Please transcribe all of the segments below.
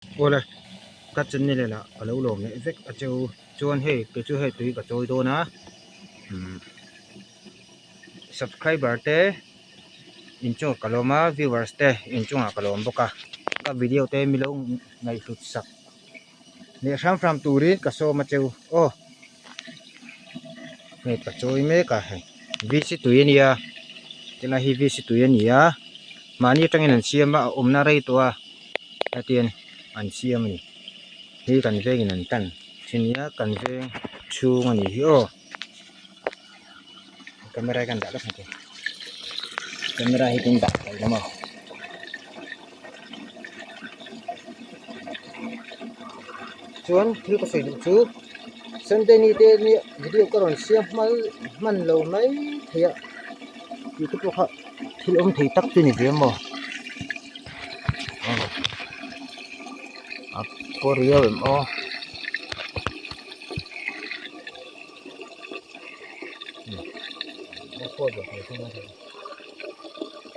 Awle, ka channel lah ka lo lawm leh vek a cheu. Chuan hei kei chu hei tui ka chawi dawn a, umm subscriber te inchungah ka lawm a, viewers te inchungah ka lawm bawk a. Ka video te mi lo ngaihhlut sak leh hram hram turin ka sawm a cheu aw. Hei ka chawi mek a hei VC tui a nia tilai hi VC tui a ni a mahni atangin an siam a a awmna rei tawh a hetiang an siam a ni hi kan vengin an tan thin nia kan veng chhung a nih hi aw camera hi kan dah lawk ang che camera hi kan dah thei lo maw. Chuan thil ka sawi duh chu Sunday ni te ni video ka rawn siam hmal hman lo mai thei a tih te pawh kha thil awm thei tak chu a ni ve maw aw a paw riau em aw.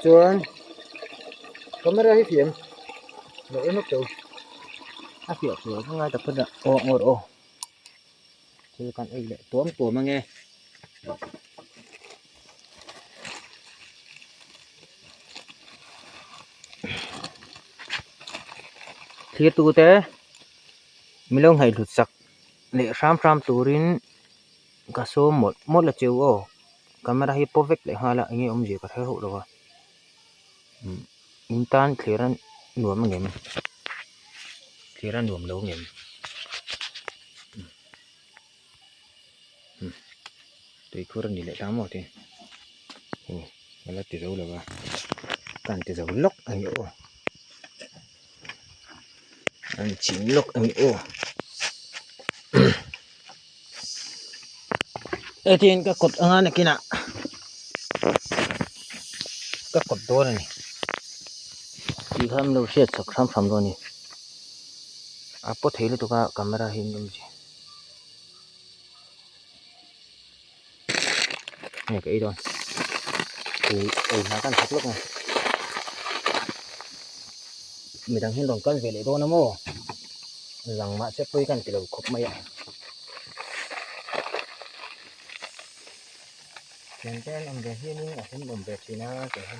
Chuan camera hi fiah em lo em a teuh a fiah tur ka ngai ta phawt a aw ngawr aw thil kan ei leh tuam tuam ange. Thirtu te milo ngaihhlut sak leh hram hram turin ka sawm mawlh mawlh a cheu aw camera hi paw vek leh nghal a enge awmzia ka hre hauh lo a in tan thlir a nuam a ngem thlir a nuam lo ngem tuikhur a ni leh ta maw tin aw ka la ti zo lo a ka han ti zo lawk a ni aw an chhin lawk a ni aw hetiang ka kawt anga nakinah ka kawt dawn a ni tih kha an lo hriat chak hram hram dawn a ni a paw thei lutuk a camera hi an awm si nge ka ei dawn ei ei hna kan thawk lawk ang midang hian rawn kal ve leh dawn a maw lang mahse pawi kan ti lo khawp mai a thian te an awm ve hianin a hlim awm ve thin a tih hi.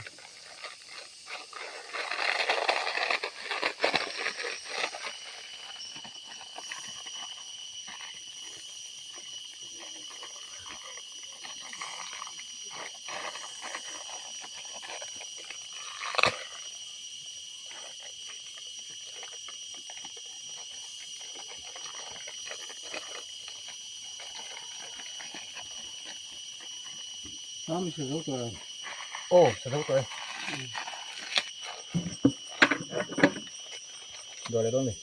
Aw sa zo tawh e dawr leh dawn mi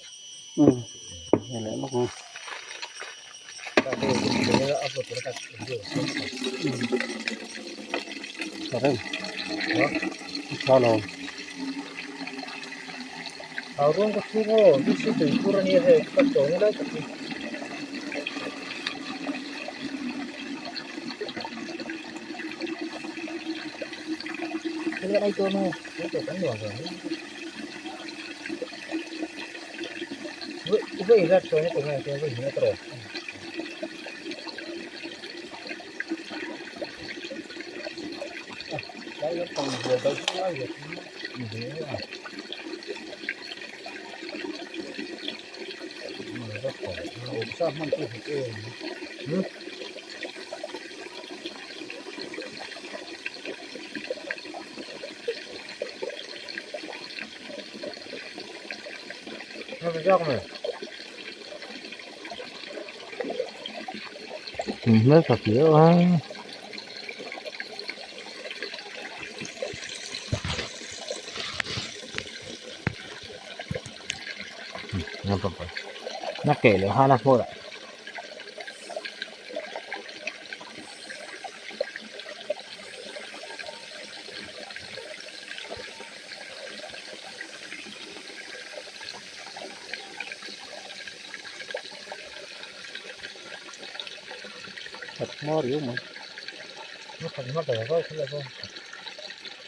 Hmeltha viau a. Nó kể leh nghal a hmawrah. Khat hma riau mai. Nó khat hma ta vau thil a vau.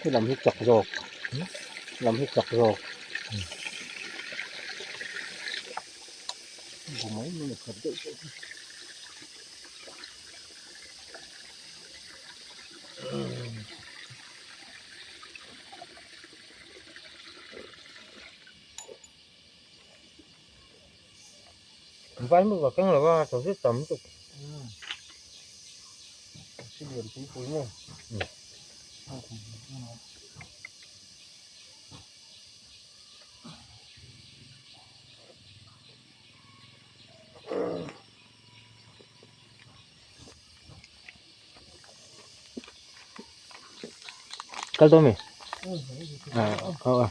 Khi lam hi chak zawk. Lam hi chak zawk. Bu mai mai a khat deuh tawh hi. Vai mu ka keng lo a saw zet tam lutuk. Si lian pui pui maw. Kal dawn mi? Aw a.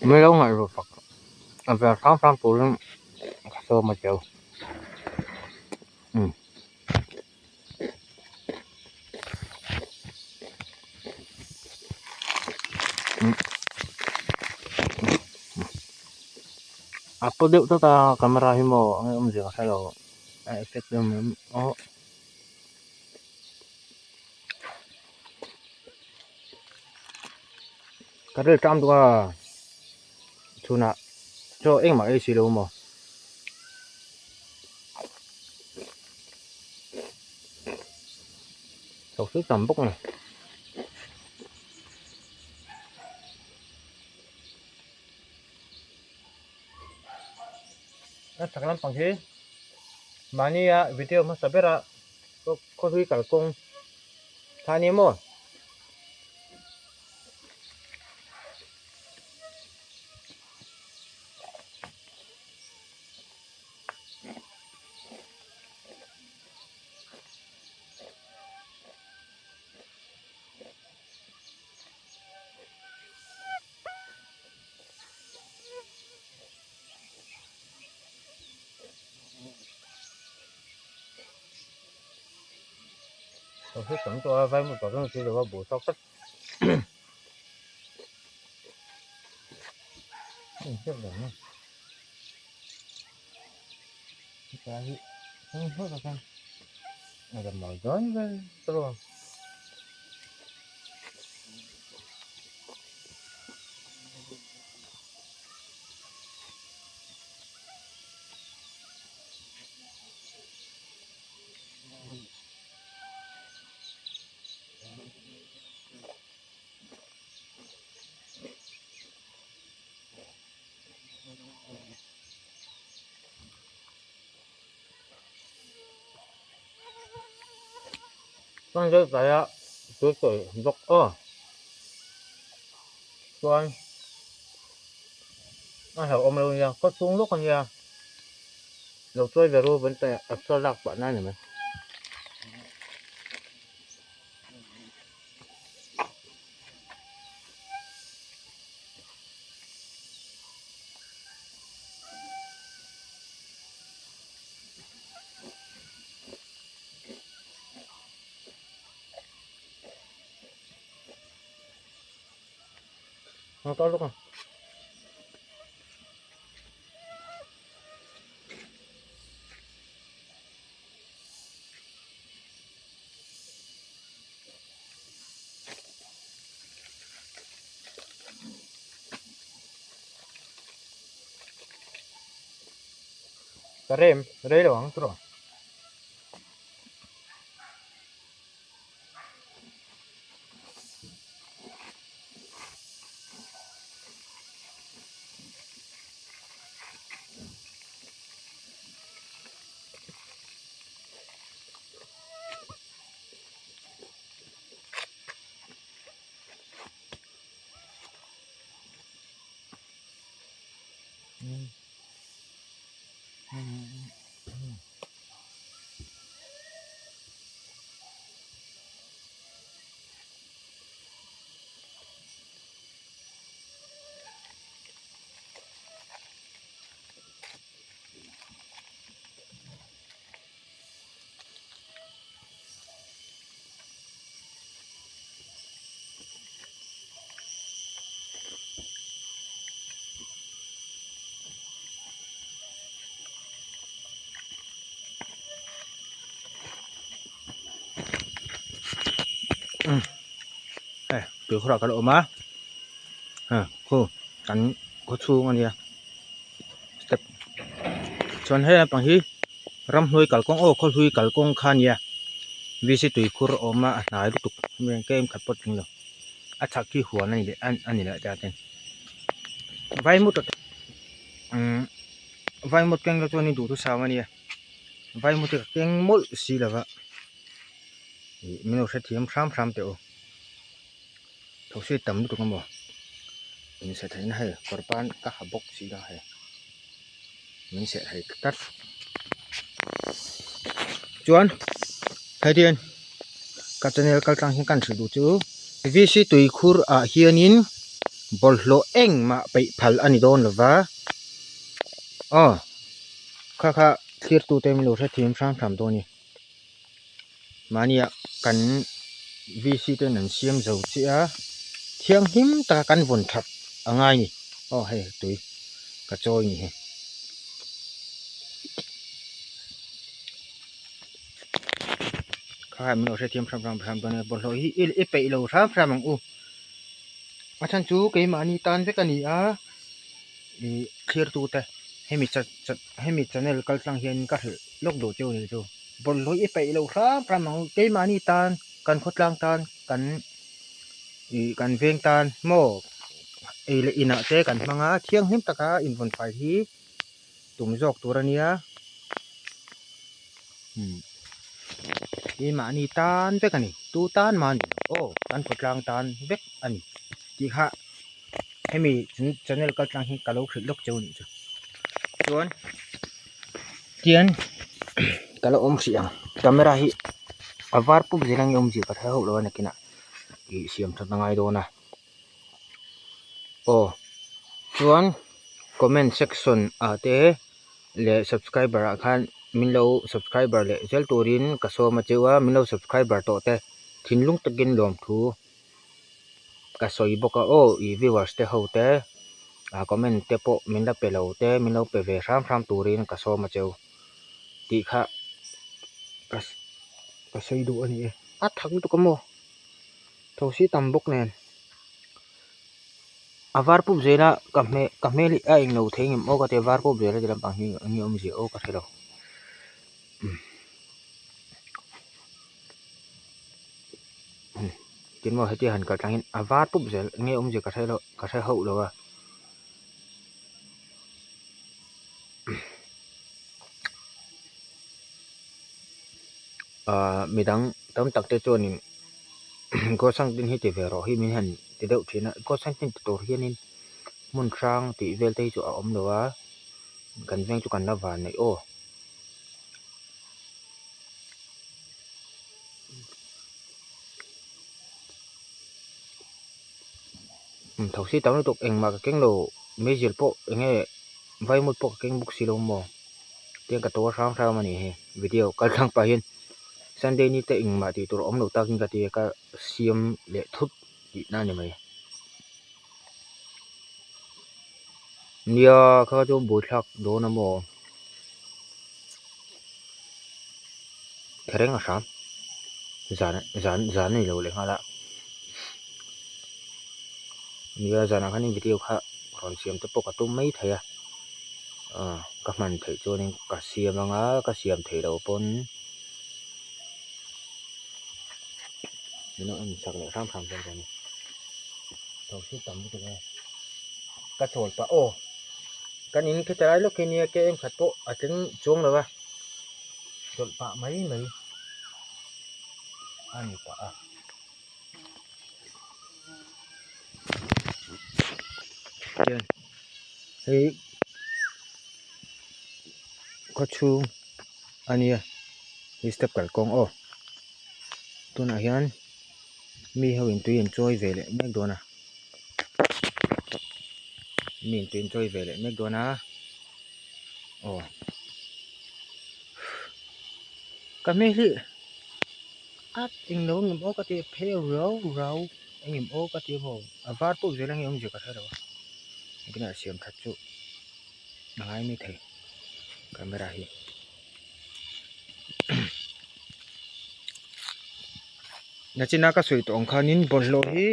Min lo ngaih ruh fak a vel hrang hrang turin ka sawm a cheu. Umm. A paw deuh tlat a camera hi maw eng awmzia ka hre lo a effect em em aw. Ka rel ṭam duh a chhunah chaw engmah ei si lo maw. Chho chu tam bawk a ni. A chhak lampang hi mahnia video hmasa bera khawhlui kalkawng kha a ni maw. Hei tam tawh a vai hmuh tak si lo a buh tawk tlat Chuan deuh tlaiah tui tawih bawk aw chuan a hlauhawm lo nia khaw chhung lawk a nia lo chawi ve ru ban te a chhuat lak pah na a ni mai. Nó to lúc này. Ka rem rei lo ang tawh. Hei tuikhurah kan awm a ha khu kan. khaw chhung a nia step chuan hei lampang hi ramhnuai kalkawng aw khawhlui kalkawng kha a nia vc tuikhur a awm a a hnai lutuk kem khat pawh tling lo a chhak hi huan a ni leh a ni leh ta ten vaimut umm vaimut keng te chuan duhthusam a nia vaimut hi ka keng mawlh si lo va ih min lo hrethiam hram hram teh u. Thosi tam lutuk emaw in seh theihna hei kawr pan ka ha bawk si a hei min seh thei tlat chuan hetiang ka channel kal tlang hian kan hrilh duh chu V C tuikhur ah hianin bawlhhlawh engmah peih phal a ni dawn lova aw kha kha thlir tute min lo hrethiam hram hram dawn a ni. Mahnia kan VC ten an siam zo chiah a, thianghlim taka kan vawn that a ngai ni. Aw hei tui ka chawi ni hi. Kha kha min lo hrethiam hram hram hram dawn a, bawlhhlawh hi i peih lo hram hram ang u. A chhan chu keimahni tan vek a ni a, ih thlir tute hemi cha cha hemi channel kal tlang hian ka hrilh lawk duh cheu a ni chu. Bawlhhlawh i peih lo hram hram ang keimahni tan kan khawtlang tan kan ih kan veng tan maw ei leh inah te kan hmang a thianghlim taka invawn fai hi tum zawk tur a nia umm keimahni tan vek a ni tu tan mah a ni lo aw kan khawtlang tan vek a ni tih kha hemi channel kal tlang hi ka lo hrilh lawk cheu a nih chu chuan. Tian ka la awm hrih ang camera hi a var pup zel ang i awmzia ka hre hauh lo a nakinah ih siam that a ngai dawn a aw chuan comment section ah te leh subscriber ah khan min lo subscriber leh zel turin ka sawm a cheu a min lo subscriber tawh te thinlung takin lawmthu. Ka sawi bawk a aw ih viewers te ho te ah comment te pawh min la pe lo te min lo pe ve hram hram turin ka sawm a cheu tih kha ka ka sawi duh a ni e a thak lutuk a maw thosi tam bawk nen a var pup zel a ka hmel ka hmel hi a englo thei ngem aw ka ti a var pup zel a ti lampang hi eng nge awmzia aw ka hre lo. Tin maw heti han kal tlangin a var pup zel nge awmzia ka hre lo ka hre hauh lo a. Ahh midang tam tak te chuanin Gosangtin hi ti ve rawh hi min han ti deuh thin a Gosangtin ti tur hianin hmun hrang tih vel te hi chu a awm lo a kan veng chu kan la van neih aw. Thosi tam lutuk engmah ka keng lo meizil pawh eng nge vaimut pawh ka keng bawk si lo maw tiang ka to hrang hrang a ni hei video kal tlang pah hian sunday ni te engmah tih tur a awm lo takin ka ti a ka siam leh thut tihna a ni mai nia kha chu buaithlak dawn a maw. Thereng a hram zan zan zan a ni lo leh nghal a nia zanah khanin video kha rawn siam te pawh ka tum mai thei a ah ka hman theih chuanin ka siam anga ka siam theih loh pawn min lo en chak leh hram hram dawn a ni tam lutuk a ka chawl pah aw. Kan in khita lai lawk hi nia km khat pawh a tling chuang lo a chawlh pah mai mai a ni pah a. Hian hei khawchhung a nia hi step kalkawng aw tunah hian mi ho in tui an chawi ve leh mek dawn a. Mi in tui an chawi ve leh mek dawn a aw ka hmel hi a englo engemaw aw ka ti phei rau rau engemaw aw ka ti maw a var pawh zel ange awmzia ka hre lo a engtin a siam that chu a ngai mai thei camera hi. Nachina ka sawi tawh ang khanin bawlhhlawh hi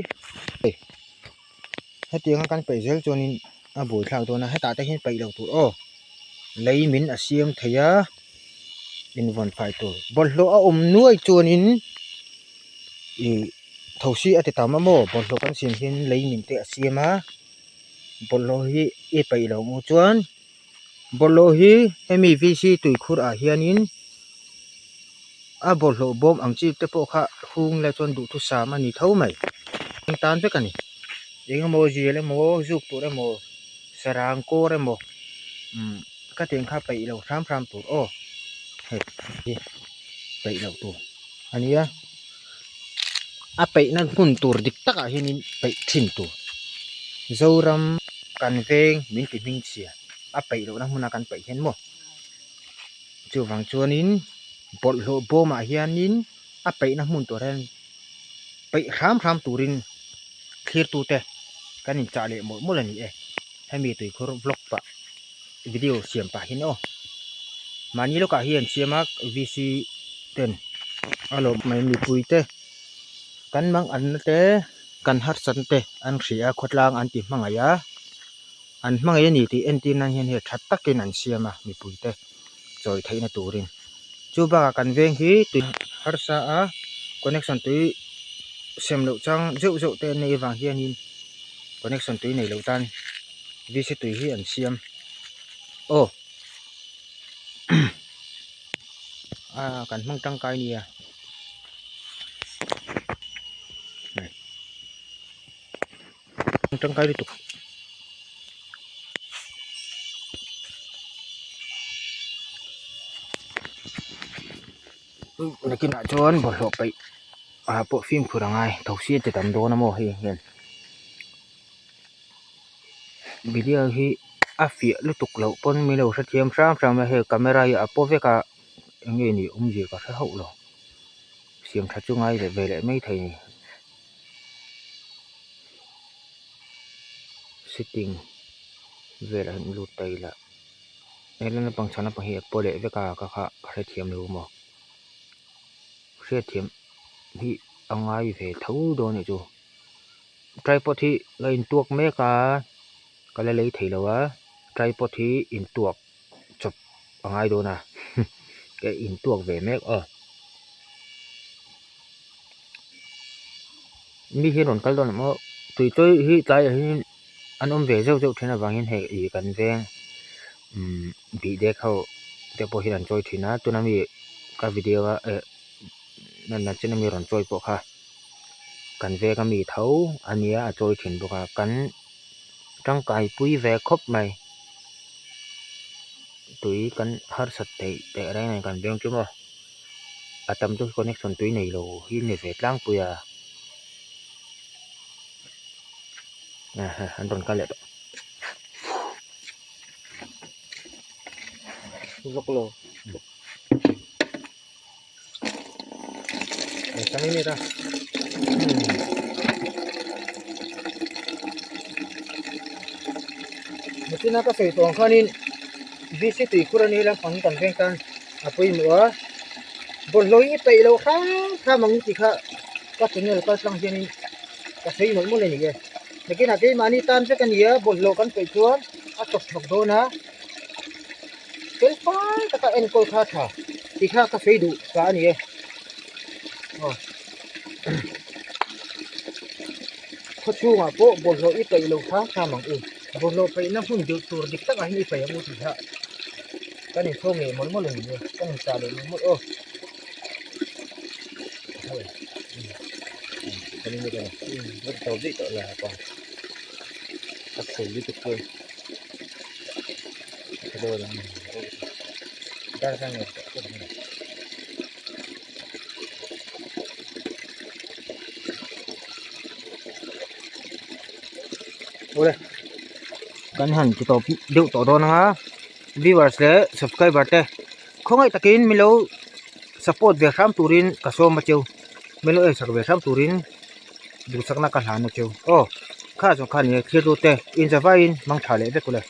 hetianga kan peih zel chuanin A buaithlak dawn a hetah te hian peih loh tur aw lei min a siam thei a invawn fai tur bawlhhlawh a awm nuai chuanin ih thosi a ti tam a maw bawlhhlawh kan siam hian lei min te a siam a bawlhhlawh hi i peih loh hmuh chuan bawlhhlawh hi hemi v c tuikhur ah hianin a bawlhhlawh bawm ang chi te pawh kha hung la chuan duhthusam a ni tho mai tan vek a ni. Eng emaw zial emaw zuk tur emaw sarang kawr emaw umm ka tih kha peih loh hram hram tur aw hei hi peih loh tur a nia a peihna hmun tur dik takah hianin peih thin tur Zoram kan veng min ti hming chhia a peih lohna hmuna kan peih hian maw chuvang chuanin bawlhhlawh bawmah hianin a peihna hmun tur hian peih hram hram turin thlirtute kan inchah leh mawlh mawlh a ni e. Hemi tuikhur vlog pah video siam pah hian aw. Mahni lawkah hian siam a VC ten a lawm mai mipui te kan mang anna te kan harsatna te an hria a khawtlang an ti hmangaih a an hmangaih a ni tih entir nan hian hei tha takin an siam a mipui te chawi theihna turin. Chu bakah kan veng hi tui harsa a connection tui sem loh chang zeuh zeuh te an nei avang hianin connection tui nei loh tan VC tui hi an siam aw a kan hmang tangkai nia tangkai lutuk. Nakinah chuan bawlhhlawh peih ah pawh fimkhur a ngai thosi a ti tam dawn a maw hei hian video hi a fiah lutuk loh pawn min lo hrethiam hram hram a hei camera hi a paw vek a eng nge nih awmzia ka hre hauh lo siam tha chu ngai leh ve leh mai thei a ni. Sitting velah hian lut ta ila helai naupang chhan lampang hi a paw leh vek a ka kha ka hrethiam lo maw hriatthiam hi a ngai ve tho dawn anih chu tripod hi ka intuak mek a ka la lei thei lo a tripod hi intuak chawp a ngai dawn a ka intuak ve mek aw. Mi hi rawn kal dawn ang maw tui chawi hi tlaiah hian an awm ve zeuh zeuh thin avangin hei ih kan veng umm bih dek ho te pawh hian an chawi thin a tuna mi ka video a eh nachin ami rawn chawi pawh kha kan veng ami tho a nia a chawi thin bawk a kan tangkai pui ve khawp mai tui kan harsat theih teh reng a ni kan veng chu maw. A tam chu connection tui nei lo hi ni ve tlangpui a an rawn kal leh tawh. Vak lo. Nichina ka sawi tawh ang khanin VC tuikhur a ni lampang kan veng tan a pawimawh a bawlhhlawh hi peih loh hram hram ang tih kha ka channel kal tlang hianin ka sawi mawlh mawlh a ni e nakinah keimahni tan vek a ni a bawlhhlawh kan peih chuan a chawp chhawk dawn a. Fel fai taka enkawl kha a tha tih kha ka sawi duh ta a ni e aw khaw chhungah pawh bawlhhlawh i peih lo hram hram ang u bawlhhlawh peihna hmun deuh tur dik takah hian i peih ang u tih kha kan inchhawng ngei mawlh mawlh a ni e kan inchah leh mawlh mawlh aw. Kan han ti tawp deuh tawh dawn anga viewers leh subscriber te khawngaih takin min lo support ve hram turin ka sawm a cheu min lo ensak ve hram turin duhsakna ka hlan a cheu aw kha zawng kha nia thlir lut te inzavaiin hmang tha leh vek ule.